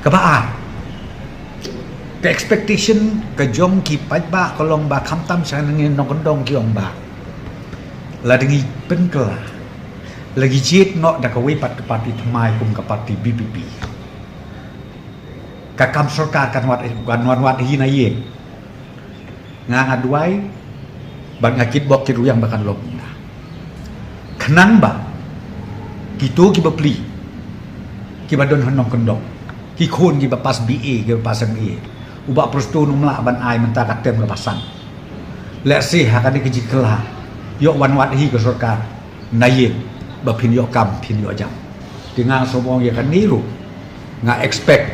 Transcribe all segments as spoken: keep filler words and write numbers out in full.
Kaba ar, ka expectation ka jong ki paidbah ka long ba khamtam sha ngi nongkyndong ki ong ba lada ngi pynkylla, la ngi jied noh da kawei pat ka parti thymmai kum ka parti VPP, ka kam sorkar kan wad, kan wan wad hi na ïing. Nga, nga duwai bad nga kitbok kitrwiang ba kan long kumta. Khnang ba kito kiba plie, kiba don ha nongkyndong, ki khun kiba pass BA, kiba pass MA, u Bah Prestone um lah ban ai mynta ka term kaba san. Lehse ha kane ka jingkylla, ïoh wan wad hi ka sorkar na ïing ba phin ïoh kam, phin ïoh jam. Te nga sngewbha ong ïa kane ruh, nga expect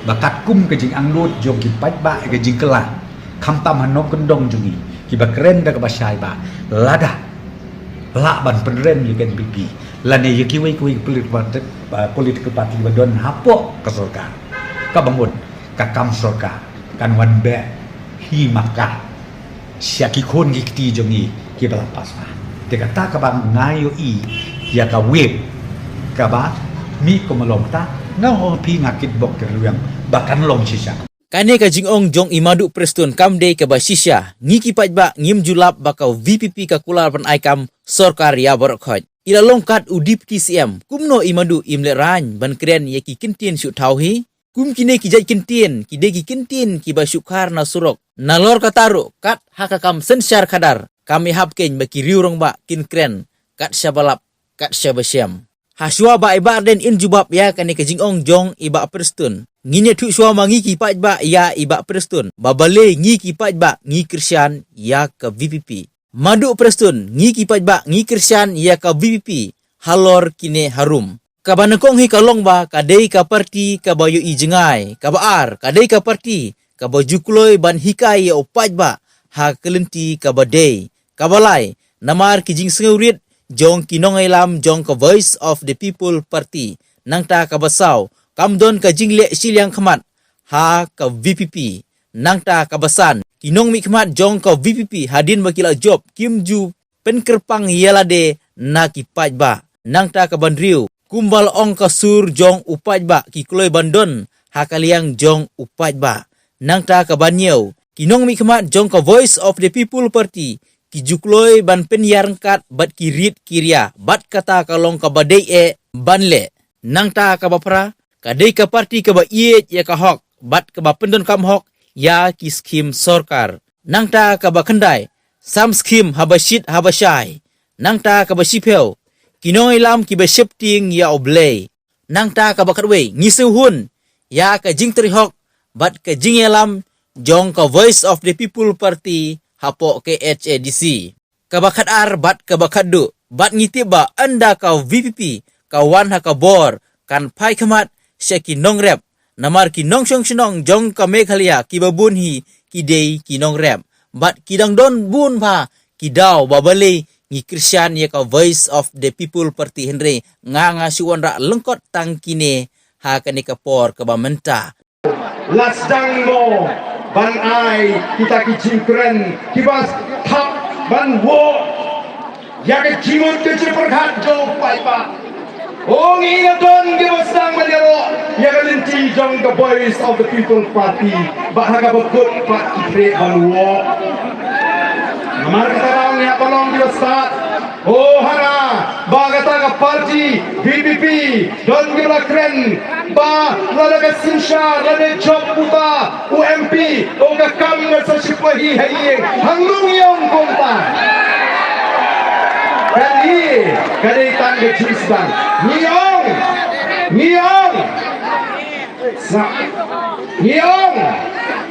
ba katkum ka jingangnud jong ki paidbah ïa ka jingkylla, khamtam ha nongkyndong jong ngi, kiba kren da kaba shai ba lada lah ban pynrem ïa ka NPP lane ïa kiwei kiwei political party, uh, political party ba don hapoh ka sorkar, kaba mut ka kam sorkar kan wan beh hi ma ka sha ki khun ki kti jong ngi kiba la pass ba. Te kata kaba nga ïohi ïa ka wave kaba mih kum long, ta nga ong ha phi, nga kitbok kitrwiang ba kan long shisha. Kane ka jingong jong i Maduh Prestone kam dei kaba shisha. Ngi ki paidbah ngim ju lap ba ka VPP ka kular ban ai kam sorkar ïa baroh khoit. I la long kat u Deputy CM, kumno i Maduh im lehraiñ ban kren ïa ki kyntien shu thaw hi? Kum kine ki jait kyntien ki dei ki kyntien kiba shu khar na surok. Nalor kata ruh, kat ha ka kam synshar khadar, kam ïahap keiñ ba ki riew rangbah kin kren kat shaba lap, kat shaba shem. Hashwa ba i Bah Ardent in jubab ïa kane ka jingong jong i Bah Prestone, ngin ïathuh shuwa ma ngi ki paidbah ïa i Bah Prestone ba balei ngi ki paidbah ngi kyrshan ïa ka VPP. Maduh Prestone, ngi ki paidbah ngi kyrshan ïa ka VPP halor kine harum. Kaba nyngkong hi ka long ba ka dei ka parti kaba ïohi jngai. Kaba ar, ka dei ka parti kaba ju kloi ban hikai ïa u paidbah ha ka lynti kaba dei. Kaba lai, namar ki jingsngewrit jong ki nongïalam jong ka Voice of the People Party. Nangta kaba saw, kam don ka jingleh shiliang khmat ha ka VPP. Nangta kaba san, ki nongmihkhmat jong ka VPP hadien ba ki la jop kim ju pynkyrpang ïa lade na ki paidbah. Nangta kaba hynriew, kumba la ong ka sur jong u paidbah, ki kloi ban don ha ka liang jong u paidbah. Nangta kaba hynñiew, ki nongmihkhmat jong ka Voice of the People Party ki ju kloi ban pynïaryngkat bad ki rit ki ria, bad kata ka long kaba dei eh ban leh. Nangta kaba phra, ka dei ka parti kaba ïeit ïa ka hok bad kaba pyndonkam hok ïa ki skhim sorkar. Nangta kaba khyndai, sam skhim haba shit haba shai. Nangta kaba shiphew, ki nongïalam kiba sheptieng ïa U Blei. Nangta kaba khatwei, ngi sngewhun ïa ka jingtrei hok bad ka jingïalam jong ka Voice of the People Party hapoh KHADC. Kaba khatar bad kaba khatduh, bad ngi tip ba ynda ka VPP ka wan ha ka bor, kan phai khmat sha ki nongrep. Namar ki nongshong shnong jong ka Meghalaya kiba bun hi ki dei ki nongrep, bad ki dang don bun bha ki daw ba balei ngi kyrshan ïa ka Voice of the People Party. Hynrei nga, nga shu wanrah lyngkot tang kine ha kane ka por kaba mynta. La sdang mo ban ai kita ki jingkren kiba thap ban wad ïa ka jingmut ka jingpyrkhat jong u paidbah. Ong ïa don kiba sdang ban ïaroh ïa ka lynti jong ka Voice of the People Party, bad ha kaba kut pat ki treh ban wad. Namar kata ba ngi hap ban long kiba stad. Oh, hana ba kata ka parti VPP don kiba la kren ba lada ka synshar, lada jop uta u MP, oh, ka kam ka sa shu poi ha ïing. Hangne ngi ong kumta. Kane ka dei tang ka jingsdang. Ngi ong, ngi ong. Sa, ngi ong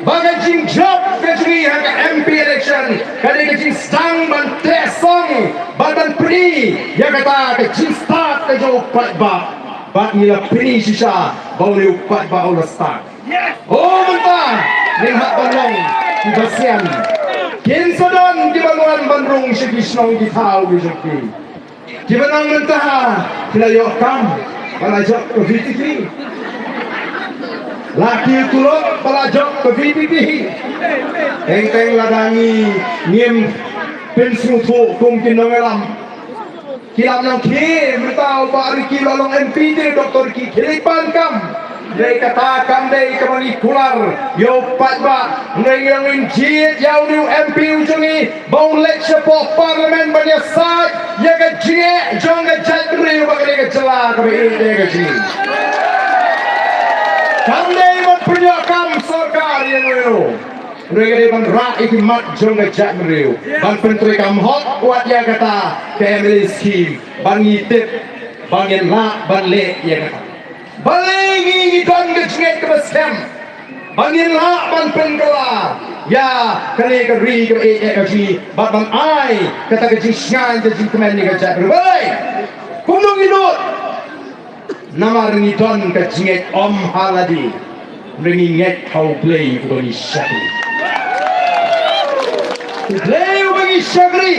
ba ka jingjop ka jong ngi ha ka MP election ka dei ka jingsdang ban teh song, ban, ban pyni ïa kata ka jingstad ka jong u paidbah. Bad ngi la pyni shisha ba une u paidbah u la stad. Oh, mynta ngin hap ban long kiba sian. Kin sa don kiba wan ban rung sha ki shnong ki thaw ki jong ki. Kiba nang mynta ki la ïoh kam ba la jop ka VPP. La kiew tulop ba la jop ka VPP. Teng teng lada ngi ngim pynsngewthuh kum ki nongïalam. Ki la nang khie mynta u Bah Ricky la long MP te, Doktor Ricky, khie leit pan kam. Hynrei kata kam dei kaba ngi kular ïa u paidbah. Hynrei ngi ong ngin jied ïa une u M P u jong ngi ba un leit shapoh Parliament ban ïasaid ïa ka jingeh jong ka jaitbynriew bad ka dei ka jylla kaba ïeit ïa ka jingim. Kam dei ban pynïoh kam sorkar ïa uno uno. Hynrei ka dei ban rah ïa ki mat jong ka jaitbynriew ban pyntreikam hok wat ïa kata ka M L A scheme ban ngi tip ban ngin lah ban leh ïa kata. Balei ngi ngi don ka jingngeit kaba skhem ba ngin lah ban pynkylla ïa kane ka ri kaba ïeit ïa ka jong ngi bad ban ai kata ka jingshngaiñ ka jingkmen ïa ka jaitbynriew? Balei? Kumno ngi nud? Namar ngi don ka jingngeit ym ha lade. Hynrei ngi ngeit ha U Blei uba ngi shakri. U Blei uba ngi shakri,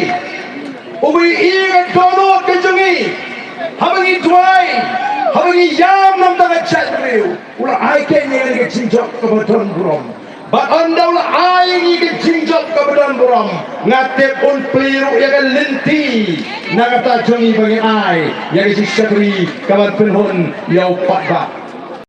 uba ïohi ïa ka dohnud ka jong ngi. Haba ngi duwai, haba ngi ïam na bynta ka jaitbynriew, u la ai keiñ ïa ngi ka jingjop kaba don burom. Bad ynda u la ai ïa ngi ka jingjop kaba don burom, nga tip un plie ruh ïa ka lynti na kata jong ngi ba ngi ai ïa ka jingshakri kaban pynhun ïa u paidbah.